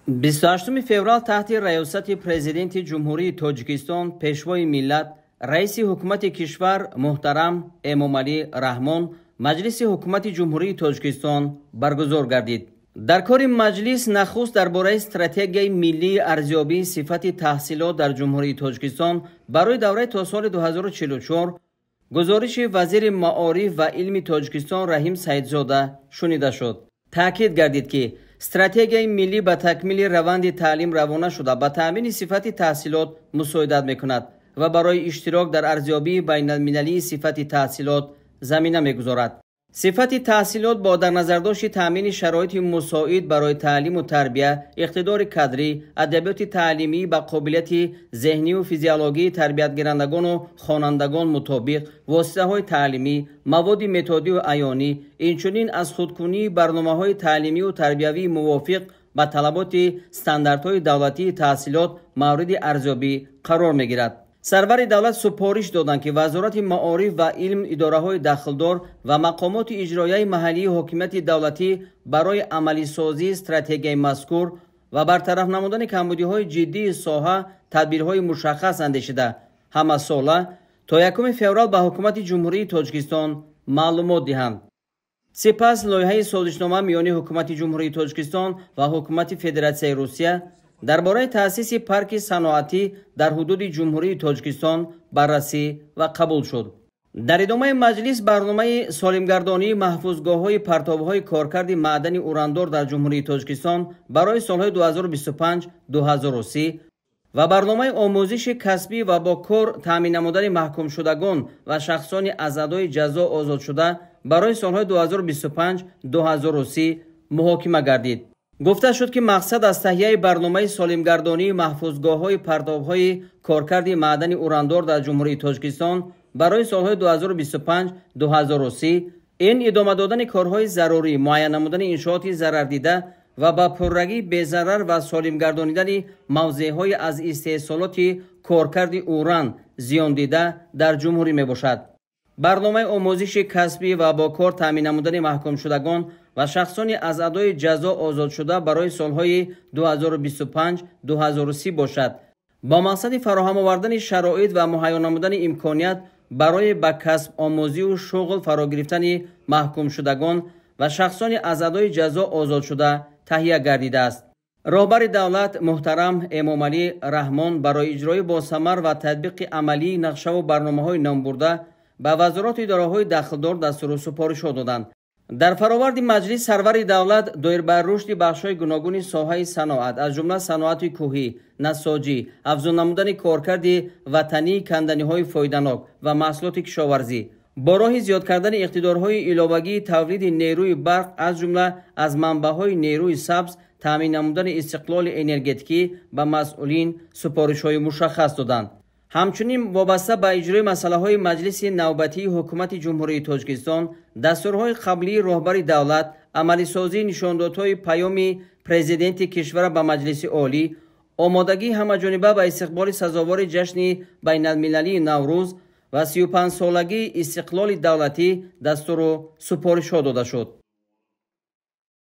28 феврал таҳти раёсати Президенти Ҷумҳурии Тоҷикистон, Пешвои миллат, Раиси Ҳукумати кишвар муҳтарам Эмомалӣ Раҳмон Маҷлиси Ҳукумати Ҷумҳурии Тоҷикистон баргузор гардид. Дар кори маҷлис нахуст дар бораи стратегияи миллии арзёбии сифати таҳсилот дар Ҷумҳурии Тоҷикистон барои давраи то соли 2044 гузориши вазири маориф ва илми Тоҷикистон Раҳим Саидзода шунида шуд. Таъкид гардид, ки стратегияи миллӣ ба такмили раванди таълим равона шуда, ба таъмини сифати таҳсилот мусоидат мекунад ва барои иштирок дар арзёбии байналмилалии сифати таҳсилот замина мегузорад. Сифати таҳсилот бо дар назардошти таъмини шароити мусоид барои таълиму тарбия, иқтидори кадрӣ, адабиёти таълимӣ ба қобилияти зеҳнию физиологии тарбиятгирандагону хонандагон мутобиқ, воситаҳои таълимӣ, маводи методию аёнӣ, инчунин аз худкунии барномаҳои таълимию тарбиявии мувофиқ ба талаботи стандартҳои давлатии таҳсилот мавриди арзёбӣ қарор мегирад. Сарвари давлат супориш доданд, ки Вазорати маориф ва илм, идораҳои дахлдор ва мақомоти иҷроияи маҳаллии ҳокимияти давлатӣ барои амалисозии стратегияи мазкур ва бартараф намудани камбудиҳои ҷиддии соҳа тадбирҳои мушаххас андешида, ҳамасола то 1 феврал ба Ҳукумати Ҷумҳурии Тоҷикистон маълумот диҳанд. Сипас лоиҳаи созишнома миёни Ҳукумати Ҷумҳурии Тоҷикистон ва Ҳукумати Федератсияи Русия дар бораи таъсиси парки саноатӣ дар ҳудуди Ҷумҳурии Тоҷикистон баррасӣ ва қабул шуд. Дар идомаи маҷлис барномаи солимгардонии маҳфузгоҳҳои партобҳои коркарди маъдани урандор дар Ҷумҳурии Тоҷикистон барои солҳои 2025-2030 ва барномаи омӯзиши касбӣ ва бо кор таъмин намудани маҳкумшудагон ва шахсони аз адои ҷазо озодшуда барои солҳои 2025-2030 муҳокима гардид. Гуфта шуд, ки мақсад аз таҳияи барномаи солимгардонии маҳфузгоҳҳои партобҳои коркарди маъдани урандор дар Ҷумҳурии Тоҷикистон барои солҳои 2025-2030 ин идома додани корҳои зарурӣ, муайян намудани иншооти зарардида ва ба пуррагӣ безарар ва солимгардонидани мавзеъҳои аз истеҳсолоти коркарди уран зиёндида дар ҷумҳурӣ мебошад. Барномаи омӯзиши касбӣ ва бо кор таъмин намудани маҳкумшудагон ва шахсони аз адои ҷазо озодшуда барои солҳои 2025-2030 бошад. Бо мақсади фароҳам овардани шароит ва муҳайё намудани имконият барои ба касб омӯзию шуғл фаро гирифтани маҳкумшудагон ва шахсони аз адои ҷазо озодшуда таҳия гардидааст. Роҳбари давлат муҳтарам Эмомалӣ Раҳмон барои иҷрои босамар ва татбиқи амалии нақшаву барномаҳои номбурда ба вазорату идораҳои дахлдор дастуру супоришҳо доданд. Дар фароварди маҷлис сарвари давлат доир ба рушди бахшҳои гуногуни соҳаи саноат, аз ҷумла саноати кӯҳӣ, насоҷӣ, афзун намудани коркарди ватании канданиҳои фоиданок ва маҳсулоти кишоварзӣ, бо роҳи зиёд кардани иқтидорҳои иловагии тавлиди нерӯи барқ, аз ҷумла аз манбаъҳои нерӯи сабз, таъмин намудани истиқлоли энергетикӣ ба масъулин супоришҳои мушаххас доданд. Ҳамчунин вобаста ба иҷрои масъалаҳои Маҷлиси навбатии Ҳукумати Ҷумҳурии Тоҷикистон, дастурҳои қаблии роҳбари давлат, амалисозии нишондодҳои паёми Президенти кишвара ба Маҷлиси Олӣ, омодагии ҳамаҷониба ба истиқболи сазовори ҷашни байналмилалии Наврӯз ва 35-солагии истиқлоли давлатӣ дастуру супоришҳо дода шуд.